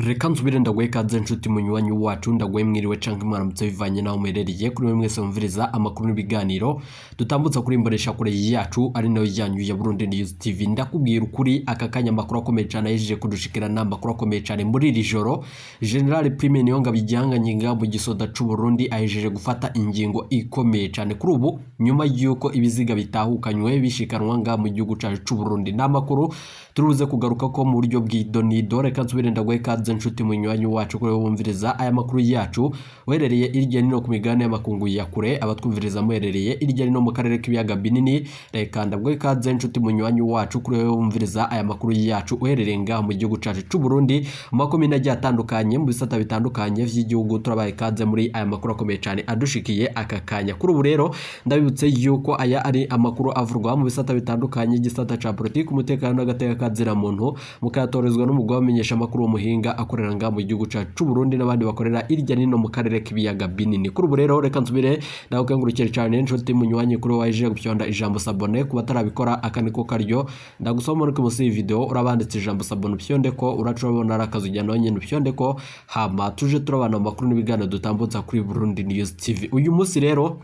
Reka nsubire ndaguhe ikaze, nshuti munywanyi wacu. Ndaguhe mwiriwe canke mwaramutse, bivanye naho muherereye. Kuri mwe mwese mumviriza amakuru n'ibiganiro dutambutsa kuri imbonesha kure yacu, ari nayo yanyu ya Burundi News TV, ndakubwira ukuri, aka kanya amakuru akomeye cyane ahejeje kudushikira, amakuru akomeye cyane muri iri joro. General Prime Niyongabo, igihangange mu gisoda c'u Burundi, ahejeje gufata ingingo ikomeye cyane kuri ubu, nyuma y'uko ibiziga bitahukanywe bishikanwa nga mu gihugu cacu c'u Burundi. N'amakuru turuze kugaruka ko mu buryo bw'idonido. Reka nsubire ndaguhe ikaze, nshuti munywanyi wacu, kuri wumviriza aya makuru yacu uherereye irya nino ku migabane y'amakungu ya kure, abatwumviriza muherereye irya nino mu karere k'ibiyaga binini. Reka ndaguhe ikaze, nshuti munywanyi wacu, kuri wumviriza aya makuru yacu uherereye ngaho mu gihugu cacu c'u Burundi, mu makomine agiye atandukanye, mu bisata bitandukanye vy'igihugu. Turabaye ikaze muri aya makuru akomeye cyane adushikiye aka kanya. Kuri ubu rero ndabibutse yuko aya ari amakuru avurwa mu bisata bitandukanye, igisata ca politiki, umutekano n'agateka kazina muntu, mukayatorezwa n'umugabo wamenyesha amakuru w'umuhinga akorera ngaha mu gihugu cacu c'u Burundi n'abandi bakorera irya nino mu karere k'ibiyaga binini. Kuri ubu rero reka nsubire ndagukengurukire cyane, nshuti munywanyi, kuri waje gupyonda ijambo s'abonner. Ku batarabikora, aka niko karyo. Ndagusoma muri munsi y'iyi video urabanditse ijambo s'abonner, upyonde ko uraca urabona ari akazu, ujyana nyine upyonde ko, hama tuje turabana mu makuru n'ibiganiro dutambutsa kuri Burundi News TV. Uyu munsi rero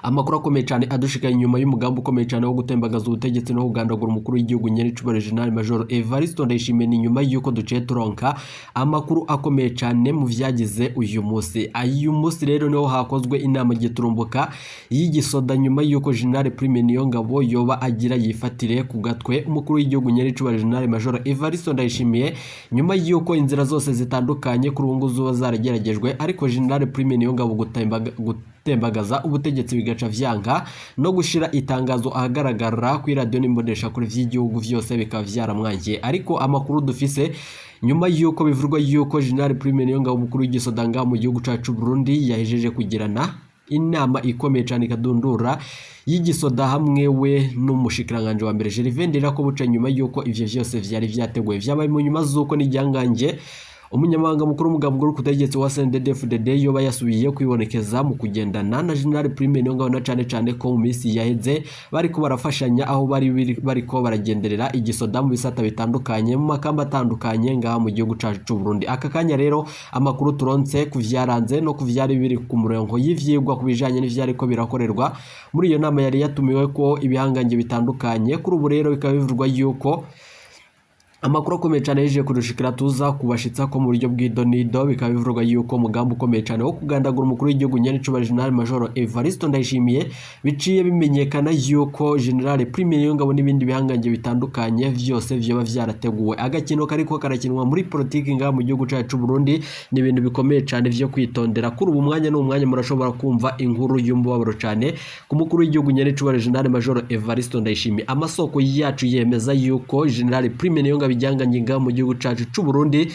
amakuru akomeye cyane adushika inyuma y'umugambi ukomeye cyane wo gutembagaza ubutegetsi no kugandagura umukuru w'igihugu nyenicubahiro General Major Evariste Ndayishimiye, ni nyuma y'uko duciye turonka amakuru akomeye cyane mu vyagize uyu munsi. Uyu munsi rero niho hakozwe inama giturumbuka y'igisoda, nyuma y'uko General Prime Niyongabo yoba agira yifatire ku gatwe umukuru w'igihugu nyenicubahiro General Major Evariste Ndayishimiye, nyuma y'uko inzira zose zitandukanye kuri ubu ngubu zuba zarageragejwe, ariko General Prime Niyongabo gutembagaza ubutegetsi bigaca vyanka, no gushira itangazo ahagaragara kuri radiyo n'imboneshakure vy'igihugu vyose bikaba vyaramwangiye. Ariko amakuru dufise, nyuma y'uko bivurwa y'uko General Prime Niyongabo, umukuru w'igisoda ngaha mu gihugu cacu Burundi, yahejeje kugirana inama ikomeye cyane ikadundura y'igisoda hamwe we n'umushikiranganje wa mbere Gervais Ndirakobuca, nyuma y'uko ivyo vyose vyari vyateguwe, vyabaye mu nyuma z'uko n'igihangange umunyamabanga mukuru w'umugambwe uri ku butegetsi wa CNDD-FDD yoba yasubiye kwibonekeza mu kugendana na General Prime Niyongabo, na cane cane ko mu minsi yaheze bariko barafashanya, aho bari bariko baragenderera igisoda mu bisata bitandukanye, mu makamba atandukanye ngaha mu gihugu cacu c'u Burundi. Aka kanya rero amakuru turonse ku vyaranze no ku vyari biri ku murongo y'ivyigwa ku bijanye n'ivyariko birakorerwa muri iyo nama yari yatumiwe ko ibihangange bitandukanye, kuri ubu rero bikaba bivugwa yuko amakuru akomeye cyane yaje kudushikira tuza kubashitsa ko mu buryo bw'idonido, bikaba bivugwa yuko umugambi ukomeye cyane wo kugandagura umukuru w'igihugu nyenicubahiro General Major Evariste Ndayishimiye biciye bimenyekana yuko General Prime Niyongabo n'ibindi bihangange bitandukanye vyose vyoba vyarateguwe. Agakino kariko karakinwa muri politiki ngaha mu gihugu cacu c'u Burundi ni ibintu bikomeye cyane vyo kwitondera. Kuri ubu mwanya n'umwanya murashobora kumva inkuru y'umubabaro cyane ku mukuru w'igihugu nyenicubahiro General Major Evariste Ndayishimiye. Amasoko yacu yemeza yuko General Prime Niyongabo, igihangange ngaha mu gihugu cacu c'u Burundi,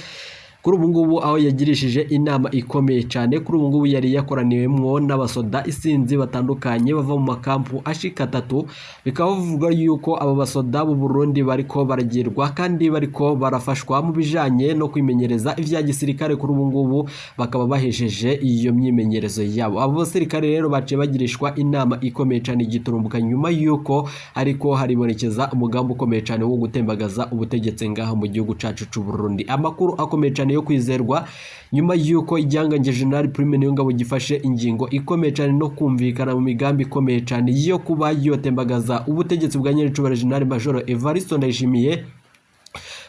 kuri ubu ngubu aho yagirishije inama ikomeye cyane, kuri ubu ngubu yari yakoraniwemwo n'abasoda isinzi batandukanye bava mu makampu ashika atatu. Bikaba bivugwa yuko abo basoda b'u Burundi bariko baragirwa kandi bariko barafashwa mu bijanye no kwimenyereza ivya gisirikare. Kuri ubu ngubu bakaba bahejeje iyo myimenyerezo yabo. Abo basirikare rero baciye bagirishwa inama ikomeye cyane igiturumbuka, nyuma yuko ariko haribonekeza umugambi ukomeye cyane wo gutembagaza ubutegetsi ngaha mu gihugu cacu c'u Burundi. Amakuru akomeye cyane yo kwizerwa, nyuma yuko igihangange General Prime Niyongabo gifashe ingingo ikomeye cyane no kumvikana mu migambi ikomeye cyane yo kuba yotembagaza ubutegetsi bwa nyenicubahiro General Major Evariste Ndayishimiye.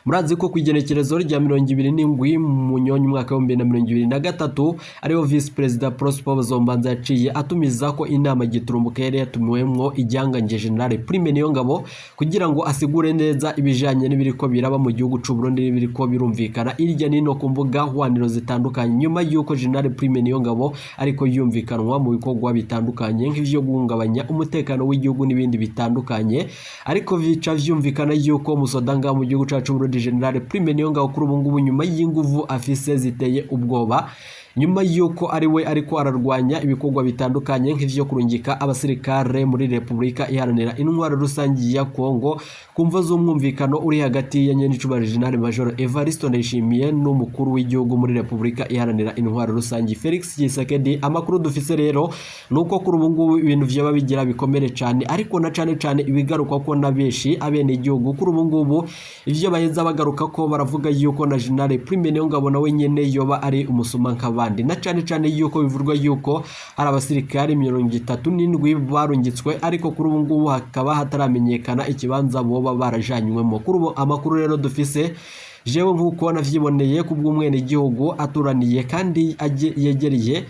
Murazi ko ku igenekerezo rya 27 Munyonyi umwaka wa 2023 ariho Visi Perezida Prosper Bazombanza yaciye atumiza ko inama giturumbuka yari yatumiwemwo igihangange General Prime Niyongabo, kugira ngo asigure neza ibijanye n'ibiriko biraba mu gihugu c'u Burundi n'ibiriko birumvikana irya nino ku mbuga hwaniro zitandukanye, nyuma y'uko General Prime Niyongabo ariko yumvikanwa mu bikorwa bitandukanye nk'ivyo guhungabanya umutekano w'igihugu n'ibindi bitandukanye. Ariko bica vyumvikana yuko musoda ngaha mu gihugu cacu Burundi, General Prime Niyongabo, kuri ubu ngubu nyuma y'inguvu afise ziteye ubwoba. Nyuma yuko ari we ariko ararwanya ibikorwa bitandukanye nk'ivyo kurungika abasirikare muri Repubulika Iharanira Intwaro Rusangi ya Kongo ku mvo z'umwumvikano uri hagati ya nyenicubahiro General Major Evariste Ndayishimiye n'umukuru w'igihugu muri Repubulika Iharanira Intwaro Rusangi Felix Tshisekedi. Amakuru dufise rero nuko kuri ubu ngubu ibintu vyoba bigira bikomere cane, ariko na cane cane ibigarukwa ko na benshi abenegihugu kuri ubu ngubu ivyo baheza bagaruka ko baravuga yuko na General Prime Niyongabo nawe nyene yoba ari umusuma nk'abandi, na cane cane yuko bivurwa yuko hari abasirikare 37 barungitswe, ariko kuri ubu ngubu hakaba hataramenyekana ikibanza boba barajanywemo. Kuri ubu amakuru rero dufise jewe nk'uko navyiboneye ku bw'umwenegihugu aturaniye kandi yegereye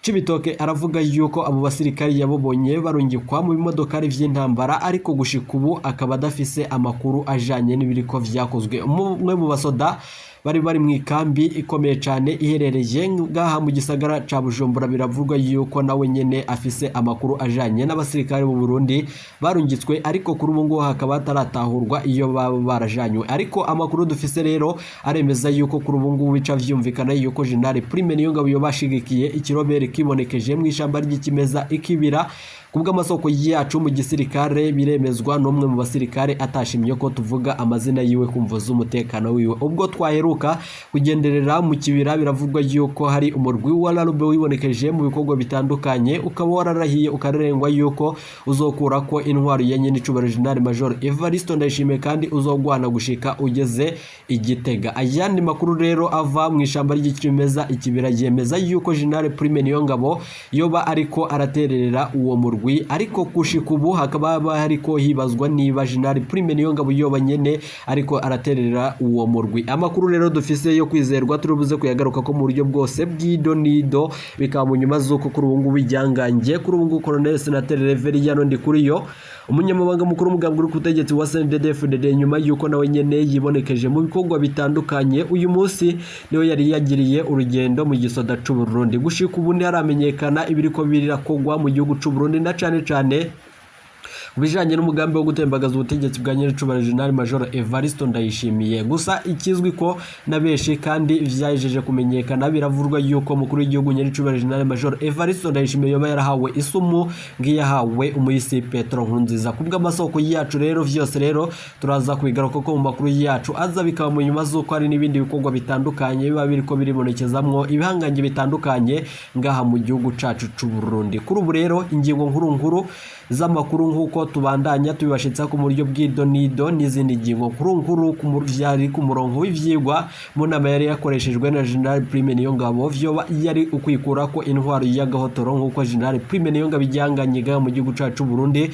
Cibitoke, aravuga yuko abo basirikari yabobonye barungikwa mu bimodokari vy'intambara, ariko gushika ubu akaba adafise amakuru ajanye n'ibiriko vyakozwe. Umwe mu basoda bari bari mu ikambi ikomeye cane iherereye ngaha mu gisagara ca Bujumbura, biravugwa yuko nawe nyene afise amakuru ajanye n'abasirikare b'u Burundi barungitswe, ariko kuri ubu ngubu hakaba hataratahurwa iyo baba barajanywe. Ariko amakuru dufise rero aremeza yuko kuri ubu ngubu bica vyumvikana yuko General Prime Niyongabo yoba ashigikiye ikirobere kibonekeje mu ishamba ry'ikimeza ikibira. Kubw'amasoko yacu mu gisirikare, biremezwa n'umwe mu basirikare atashimye ko tuvuga amazina yiwe kumvo z'umutekano wiwe. Ubwo twaheruka kugenderera mu kibira, biravugwa yuko hari umurwi wa Larube wibonekeje mu bikorwa bitandukanye, ukaba wararahiye ukararengwa yuko uzokura ko intwaro ya nyenicubahiro General Major Evariste Ndayishimiye kandi uzogwana gushika ugeze Igitega. Ayandi makuru rero ava mu ishamba ry'ikimeza ikibira yemeza yuko General Prime Niyongabo yoba ariko aratererera uwo murwi, ariko gushika ubu hakaba hariko hibazwa niba General Prime Niyongabo yoba nyene ariko aratererera uwo murwi. Amakuru rero dufise yo kwizerwa turibuze kuyagaruka ko mu buryo bwose bw'ido nido, bikaba mu nyuma z'uko kuri ubu ngubu ijyangange kuri ubu ngubu Colonel Senateri Reveriyano Ndikuriyo, umunyamabanga mukuru w'umugambwe uri ku butegetsi wa CNDD-FDD, nyuma yuko nawe nyene yibonekeje mu bikorwa bitandukanye, uyu munsi niwe yari yagiriye urugendo mu gisoda c'u Burundi. Gushika ubu ntiharamenyekana ibiriko birakorwa mu gihugu c'u Burundi, na cane cane bijanye n'umugambi wo gutembagaza ubutegetsi bwa nyenicubahiro General Major Evariste Ndayishimiye. Gusa ikizwi ko na benshi kandi vyajeje kumenyekana, biravurwa yuko mukuru w'igihugu nyenicubahiro General Major Evariste Ndayishimiye yoba yarahawe isumu ngiyahawe umuyisi Petro Nkurunziza. Kubw'amasoko yacu rero vyose rero turaza kubigaruka ko mu makuru yacu aza, bikaba mu nyuma z'uko hari n'ibindi bikorwa bitandukanye biba biriko biribonekezamwo ibihangange bitandukanye ngaha mu gihugu cacu c'u Burundi. Kuri ubu rero ingingo nkuru nkuru z'amakuru nk'uko tubandanya tubibashitsa ku buryo bw'idonido n'izindi ngingo nkuru nkuru vyari ku murongo w'ivyigwa mu nama yari yakoreshejwe na General Prime Niyongabo, vyoba yari ukwikura ko intwaro y'agahotoro nk'uko General Prime Niyongabo ijyanganye ngaha mu gihugu cacu Burundi.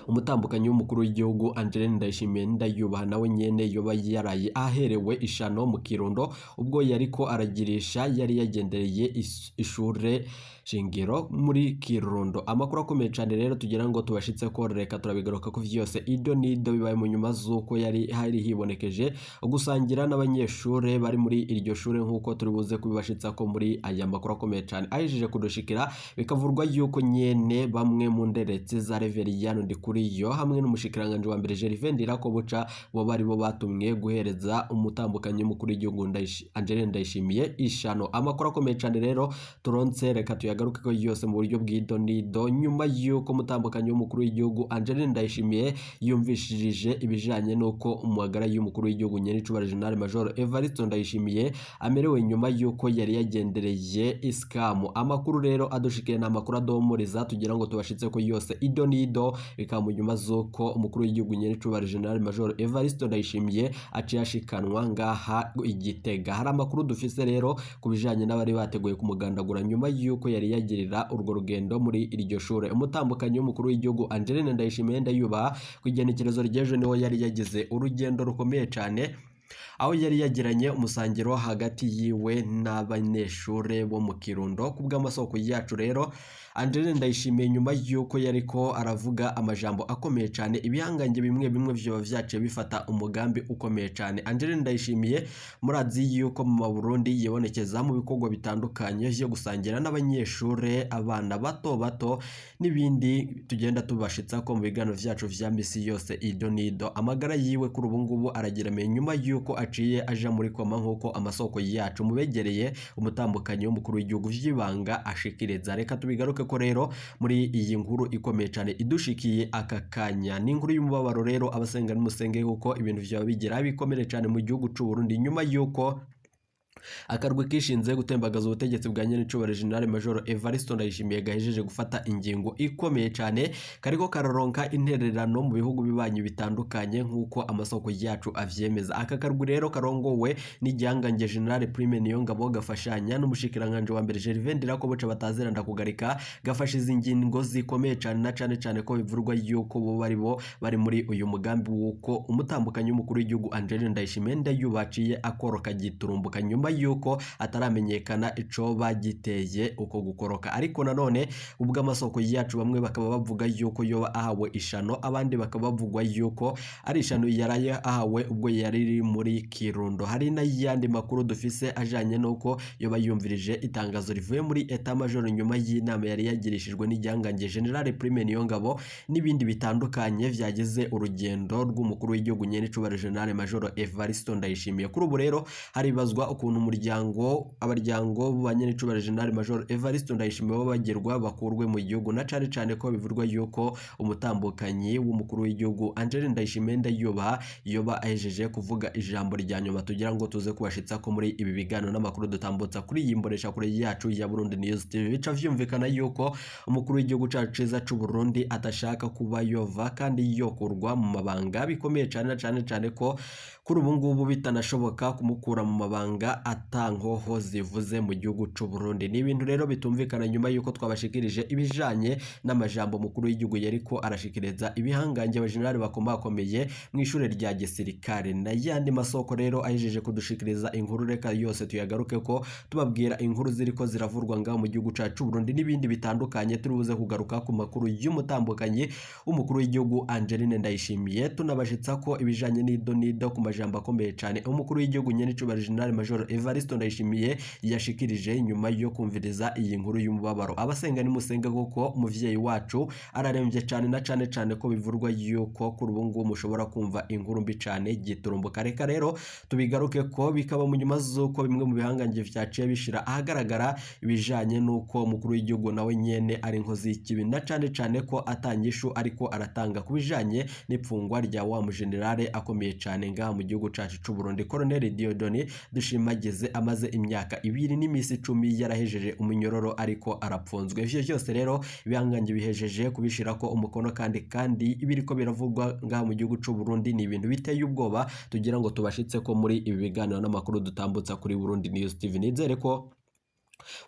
Umutambukanyi w'umukuru w'igihugu Angeline Ndayishimiye Ndayubaha nawe nyene yoba yaraye aherewe ishano mu Kirundo ubwo yariko aragirisha yari yagendereye ishure shingiro muri Kirundo. Amakuru akomeye cane rero tugira ngo tubashitse ko reka turabigaruka ko vyose ido nido, bibaye mu nyuma z'uko yari hari hibonekeje gusangira n'abanyeshure bari muri iryo shure nk'uko turi buze kubibashitsa ko muri aya makuru akomeye cane ahejeje kudushikira. Bikavurwa yuko nyene bamwe mu nderetse za Reveriyano Ndikuriyo hamwe n'umushikiranganje wa mbere Gervais Ndirakobuca bo bari bo batumwe guhereza umutambukanyi mukuru w'igihugu Angeline Ndayishimiye ishano. Amakuru akomeye cane rero turonse reka tuyagaruke ko yose mu buryo bw'idonido, nyuma yuko umutambukanyi w'umukuru w'igihugu Angeline Ndayishimiye yumvishirije ibijanye n'uko umwagara y'umukuru w'igihugu nyenicubahiro General Major Evariste Ndayishimiye amerewe nyuma yuko yari yagendereye iskamu. Amakuru rero adushikiye ni amakuru adohumuriza tugira ngo tubashitse ko yose idonido, bikaba mu nyuma z'uko umukuru w'igihugu nyenicubahiro General Major Evariste Ndayishimiye aciye ashikanwa ngaha i Gitega. Hari amakuru dufise rero ku bijanye n'abari bateguye kumugandagura nyuma yuko yari yagirira urwo rugendo muri iryo shure. Umutambukanyi w'umukuru w'igihugu Angeline Ndayishimiye Ndayubaha ku igenekerezo ry'ejo niho yari yagize urugendo rukomeye cane, aho yari yagiranye umusangiro hagati yiwe n'abanyeshure bo mu Kirundo. Ku bw'amasoko yacu rero, Angeline Ndayishimiye nyuma yuko yariko aravuga amajambo akomeye cane, ibihangange bimwe bimwe vyoba vyaciye bifata umugambi ukomeye cane. Angeline Ndayishimiye murazi yuko mu Burundi yibonekeza mu bikorwa bitandukanye vyo gusangira n'abanyeshure, abana bato bato n'ibindi tugenda tubashitsa ko mu biganiro vyacu vya misi yose ido nido. Amagara yiwe kuri ubu ngubu arageramiye nyuma yuko aciye aja muri koma, nk'uko amasoko yacu mubegereye umutambukanyi w'umukuru w'igihugu vy'ibanga ashikiriza. Reka tubigaruke ko rero muri iyi nkuru ikomeye cane idushikiye aka kanya. Ni inkuru y'umubabaro rero, abasenga n'umusenge kuko ibintu vyaba bigira bikomere cane mu gihugu c'u Burundi nyuma yuko akarwi kishinze gutembagaza ubutegetsi bwa nyenicubahiro General Major Evariste Ndayishimiye gahejeje gufata ingingo ikomeye cane, kariko kararonka intererano mu bihugu bibanyi bitandukanye nk'uko amasoko yacu avyemeza. Aka karwi rero karongowe n'igihangange General Prime Niyongabo, gafashanya n'umushikiranganje wa mbere Gervais Ndirakobuca batazira ndakugarika, gafashe izi ngingo zikomeye cane, na cane cane ko bivurwa yuko bo bari bo bari muri uyu mugambi w'uko umutambukanyi w'umukuru w'igihugu Angeline Ndayishimiye ndayubaciye akoroka giturumbuka nyuma yuko ataramenyekana ico bagiteye uko gukoroka. Ariko nanone ubwo amasoko yacu bamwe bakaba bavuga yuko yoba ahawe ishano, abandi bakaba bavugwa yuko ari ishano yaraye ahawe ubwo yari iri muri Kirundo. Hari n'ayandi makuru dufise ajanye nuko yoba yumvirije itangazo rivuye muri Etat Major nyuma y'inama yari yagirishijwe n'igihangange General Prime Niyongabo n'ibindi bitandukanye vyagize urugendo rw'umukuru w'igihugu nyenicubahiro General Major Evariste Ndayishimiye. Kuri ubu rero haribazwa ukuntu umuryango abaryango ba nyenicubahiro General Major Evariste Ndayishimiye babagerwa bakurwe mu gihugu, na cane cane ko bivurwa yuko umutambukanyi w'umukuru w'igihugu Angeline Ndayishimiye ndayubaha yoba ahejeje kuvuga ijambo rya nyuma, tugira ngo tuze kubashitsa ko muri ibi biganiro n'amakuru dutambutsa kuri iyi mbonesha kure yacu ya Burundi News TV. Bica vyumvikana yuko umukuru w'igihugu cacu ciza c'u Burundi atashaka kuba yova kandi yokurwa mu mabanga bikomeye cane, na cane cane ko kuri ubu ngubu bitanashoboka kumukura mu mabanga atankoho zivuze mu gihugu c'u Burundi. Ni ibintu rero bitumvikana nyuma yuko twabashikirije ibijanye n'amajambo mukuru w'igihugu yariko arashikiriza ibihangange abajenerali bakomakomeye mu ishure rya gisirikare. Na yandi masoko rero ahejeje kudushikiriza inkuru, reka yose tuyagaruke ko tubabwira inkuru ziriko ziravurwa ngaho mu gihugu cacu Burundi n'ibindi bitandukanye. Turi buze kugaruka ku makuru y'umutambukanyi w'umukuru w'igihugu Angeline Ndayishimiye, tunabashitsa ko ibijanye n'ido nido ku majambo akomeye cane umukuru w'igihugu nyenicubahiro General Major Evariste Ndayishimiye yashikirije nyuma yo kumviriza iyi nkuru y'umubabaro. Abasenga nimusenga kuko umuvyeyi wacu araremvye cane, na cane cane ko bivurwa yuko kuri ubu ngubu mushobora kumva inkuru mbi cane giturumbuka. Reka rero tubigaruke ko bikaba mu nyuma z'uko bimwe mu bihangange vyaciye bishira ahagaragara ibijanye n'uko umukuru w'igihugu nawe nyene ari inkozi y'ikibi, na cane cane ko atanyishu ariko aratanga ku bijanye n'ipfungwa rya wa mujenerale akomeye cane ngaha mu gihugu cacu c'u Burundi Colonel Dieudonné Dushimagize, amaze imyaka 2 n'imisi 10 yarahejeje umunyororo ariko arapfunzwe. Ivyo vyose rero ibihangange bihejeje kubishirako umukono, kandi ibiriko biravugwa ngaha mu gihugu c'u Burundi ni ibintu biteye ubwoba, tugira ngo tubashitse ko muri ibi biganiro n'amakuru dutambutsa kuri Burundi News TV. Nizere ko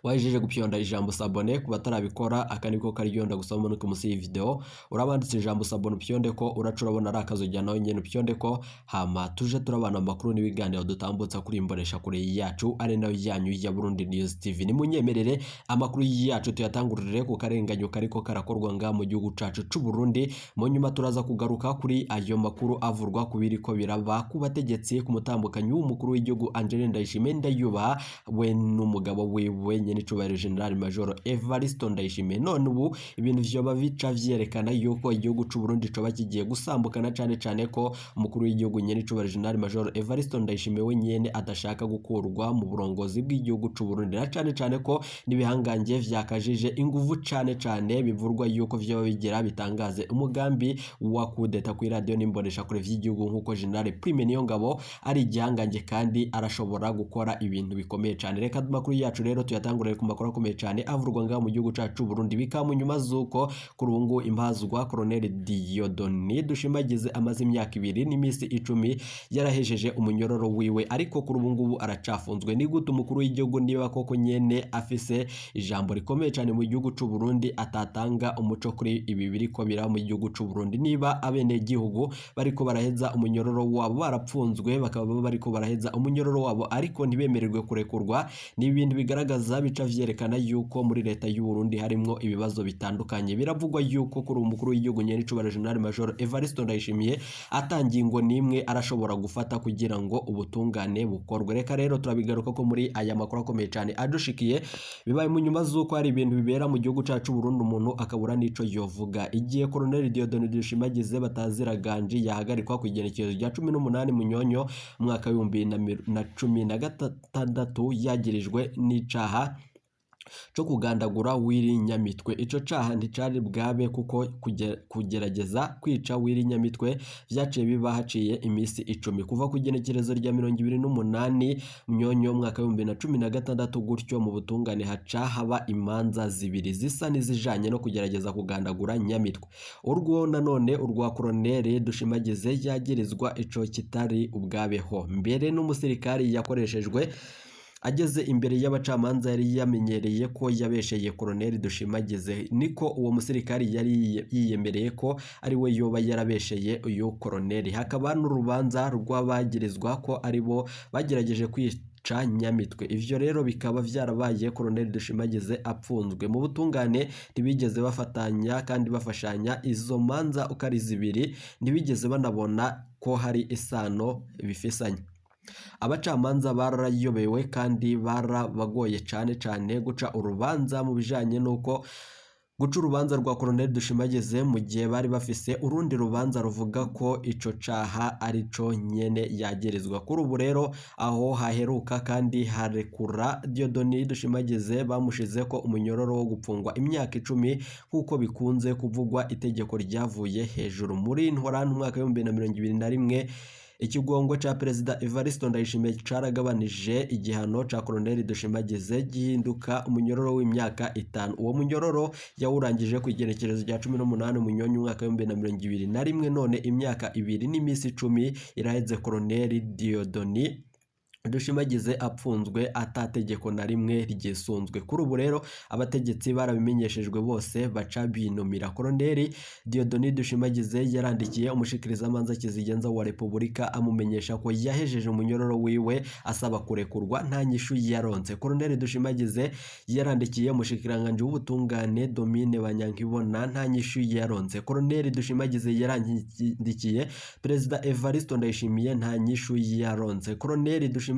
wahejeje gupyonda ijambo sabone. Ku batarabikora aka niko karyonda gusoma manuke munsi y'iyi video, urabanditse ijambo sabone upyonde ko uraca urabona ari akazu nawe nyene upyonde ko, hama tuje turabana amakuru n'ibiganiro dutambutsa kuri imbonesha kure yacu ari nayo yanyu ya Burundi News TV. Nimunyemerere amakuru yacu tuyatangurire ku karenganyo kariko karakorwa nga mu gihugu cacu c'u Burundi. Mu nyuma turaza kugaruka kuri ayo makuru avurwa ku biriko biraba ku bategetsi, ku mutambukanyi w'umukuru w'igihugu Angeline Ndayishimiye ndayubaha we n'umugabo wiwe nyenicubahiro General Major Evariste Ndayishimiye. None ubu ibintu vyoba bica vyerekana yuko igihugu c'u Burundi coba kigiye gusambukana, cane cane ko umukuru w'igihugu nyenicubahiro General Major Evariste Ndayishimiye we nyene adashaka gukurwa mu burongozi bw'igihugu c'u Burundi, na cane cane ko n'ibihangange vyakajije inguvu cane cane bivurwa yuko vyoba bigira bitangaze umugambi wa kudeta kuri radio n'imbonesha kure vy'igihugu, nkuko General Prime Niyongabo ari igihangange kandi arashobora gukora ibintu bikomeye cane. Reka amakuru yacu rero tuyatangurire ku makuru akomeye cyane avurwa ngaha mu gihugu cacu Burundi. Bikaba mu nyuma z'uko kuri ubu ngubu impazwa Colonel Dieudonné Dushimagize amaze imyaka 2 n'imisi 10 yarahejeje umunyororo wiwe, ariko kuri ubu ngubu aracafunzwe. Ni gute umukuru w'igihugu niba koko nyene afise ijambo rikomeye cyane mu gihugu c'u Burundi atatanga umuco kuri ibi biriko biraba mu gihugu c'u Burundi? Niba abenegihugu bariko baraheza umunyororo wabo barapfunzwe, bakaba bariko baraheza umunyororo wabo ariko ntibemererwe kurekurwa, ni ibintu bigaragaza bica vyerekana yuko muri leta y'u Burundi harimwo ibibazo bitandukanye. Biravugwa yuko kuri umukuru w'igihugu nyenicubahiro General Major Evariste Ndayishimiye atangingo nimwe arashobora gufata kugira ngo ubutungane bukorwe. Reka rero turabigaruka ko muri aya makuru akomeye cyane adushikiye. Bibaye mu nyuma z'uko hari ibintu bibera mu gihugu cacu Burundi umuntu akabura n'ico yovuga. Igihe Colonel Dieudonné Dushimagize batazira Ganji yahagarikwa ku igenekerezo rya 18 Munyonyo umwaka w'2016 yagirijwe n'icaha co kugandagura Willy Nyamitwe. Ico caha nticari bwabe kuko kugerageza kwica Willy Nyamitwe vyaciye biba haciye imisi 10 kuva ku igenekerezo rya 28 Munyonyo umwaka w'2016. Gutyo mu butungane haca haba imanza zibiri zisa n'izijanye no kugerageza kugandagura Nyamitwe. Urwo nanone urwa Colonel Dushimagize yagirizwa ico kitari ubwabeho mbere n'umusirikari yakoreshejwe ageze imbere y'abacamanza yari yamenyereye ko yabesheye Colonel Dushimagize. Niko uwo musirikari yari yiyemereye ko ari we yoba yarabesheye uyu Colonel. Hakaba n'urubanza rw'abagirizwa ko ari bo bagerageje kwica Nyamitwe. Ivyo rero bikaba vyarabaye Colonel Dushimagize apfunzwe. Mu butungane ntibigeze bafatanya kandi bafashanya izo manza uko ari zibiri, ntibigeze banabona ko hari isano bifisanye. Abacamanza barayobewe kandi barabagoye cane cane guca urubanza mu bijanye n'uko guca urubanza rwa Colonel Dushimagize mu gihe bari bafise urundi rubanza ruvuga ko ico caha arico nyene yagerezwa. Kuri ubu rero aho haheruka kandi harekura Dieudonné Dushimagize bamushize ko umunyororo wo gupfungwa imyaka 10 nk'uko bikunze kuvugwa itegeko ryavuye hejuru. Muri Ntwarante umwaka w'2021 ikigongo ca Perezida Evariste Ndayishimiye caragabanije igihano ca Colonel Dushimagize gihinduka umunyororo w'imyaka 5. Uwo munyororo yawurangije ku igenekerezo rya 18 Munyonyo umwaka w'2021. None imyaka 2 n'imisi 10 iraheze Colonel Dieudonné Dushimagize apfunzwe atategeko na rimwe ryisunzwe. Kuri ubu rero abategetsi barabimenyeshejwe bose baca binumira. Colonel Dieudonné Dushimagize yarandikiye umushikirizamanza kizigenza wa Repubulika amumenyesha ko yahejeje umunyororo wiwe asaba kurekurwa, nta nyishu yaronse. Colonel Dushimagize yarandikiye umushikiranganje w'ubutungane Domine Banyankibona, nta nyishu yaronse. Colonel Dushimagize yarandikiye Perezida Evariste Ndayishimiye, nta nyishu yaronse. Colonel Dushimagize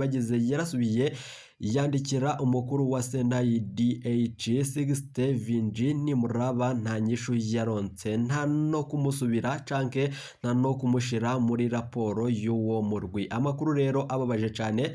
yarasubiye yandikira umukuru wa Sena DH Sixte Vinji Nimuraba, nta nyishu yaronse, nta no kumusubira canke nta no kumushira muri raporo y'uwo murwi. Amakuru rero ababaje cane.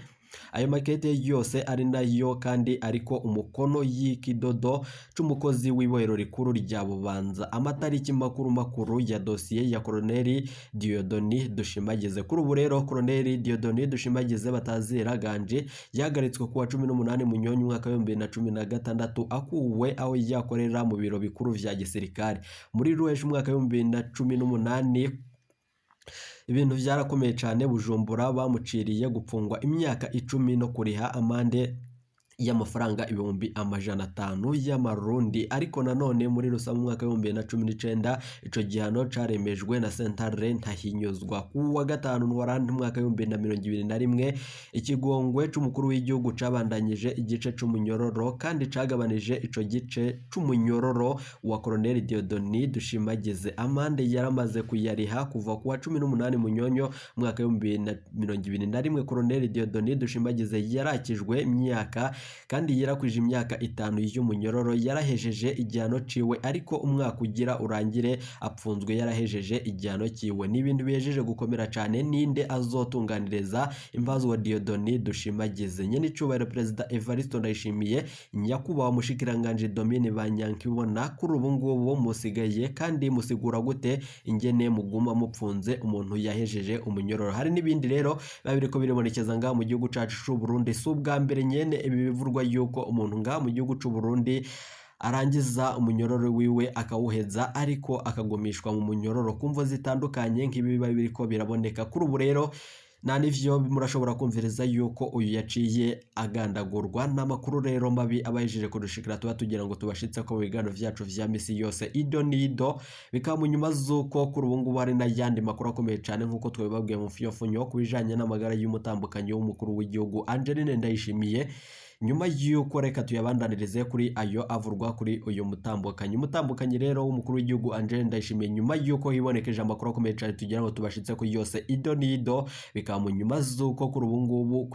Ayo makete yose ari nayo kandi ariko umukono y'ikidodo c'umukozi w'ibohero rikuru rya Bubanza. Amatariki makuru makuru ya dosiye ya Colonel Dieudonné Dushimagize. Kuri ubu rero Colonel Dieudonné Dushimagize batazira Ganji yahagaritswe kuwa 18 Munyonyo umwaka w'2016 akuwe aho yakorera mu biro bikuru vya gisirikare. Muri Ruheshi umwaka w'2018 ibintu vyarakomeye cane. Bujumbura bamuciriye gupfungwa imyaka 10 no kuriha amande y'amafaranga 500,000 y'amarundi. Ariko nanone muri Rusama umwaka w'2019 ico gihano caremejwe na sentare ntahinyuzwa. Ku wa 5 Ntwarante umwaka w'2021 ikigongwe c'umukuru w'igihugu cabandanyije igice c'umunyororo kandi cagabanije ico gice c'umunyororo wa Colonel Dieudonné Dushimagize. Amande yaramaze kuyariha kuva kuwa 18 Munyonyo umwaka w'2021. Colonel Dieudonné Dushimagize yarakijwe imyaka kandi yarakwije imyaka 5 y'umunyororo, yarahejeje igihano ciwe ariko umwaka ugira urangire apfunzwe yarahejeje igihano ciwe. Ni ibintu bihejeje gukomera cane. Ninde azotunganiriza imbazo wa Dieudonné Dushimagize? Nyenicubahiro Perezida Evariste Ndayishimiye, nyakubahwa mushikiranganje Domine Banyankibona, kuri ubu ngubu musigaye kandi musigura gute ingene muguma mupfunze umuntu yahejeje umunyororo? Hari n'ibindi rero biba biriko biribonekeza ngaha mu gihugu cacu c'u Burundi. Si ubwa mbere nyene ibi N'ibivurwa yuko umuntu ngaha mu gihugu c'u Burundi arangiza umunyororo wiwe akawuheza, ariko akagumishwa mu munyororo kumvo zitandukanye nk'ibi biba biriko biraboneka kuri ubu. Rero nta n'ivyo murashobora kumviriza yuko uyu yaciye agandagurwa. N'amakuru rero mabi abahejeje kudushikira, tuba tugira ngo tubashitse ko mu biganiro vyacu vya misi yose ido nido. Bikaba mu nyuma z'uko kuri ubu ngubu hari n'ayandi makuru akomeye cane, nk'uko twabibabwiye mu mfunyapfunyo, ku bijanye n'amagara y'umutambukanyi w'umukuru w'igihugu Angeline Ndayishimiye. Nyuma y'uko reka tuyabandanirize kuri ayo avurwa kuri uyu mutambukanyi. Umutambukanyi rero w'umukuru w'igihugu Angeline Ndayishimiye, nyuma y'uko hibonekeje amakuru akomeye cane tugira ngo tubashitse kuri yose ido nido, bikaba mu nyuma z'uko kuri ubu ngubu.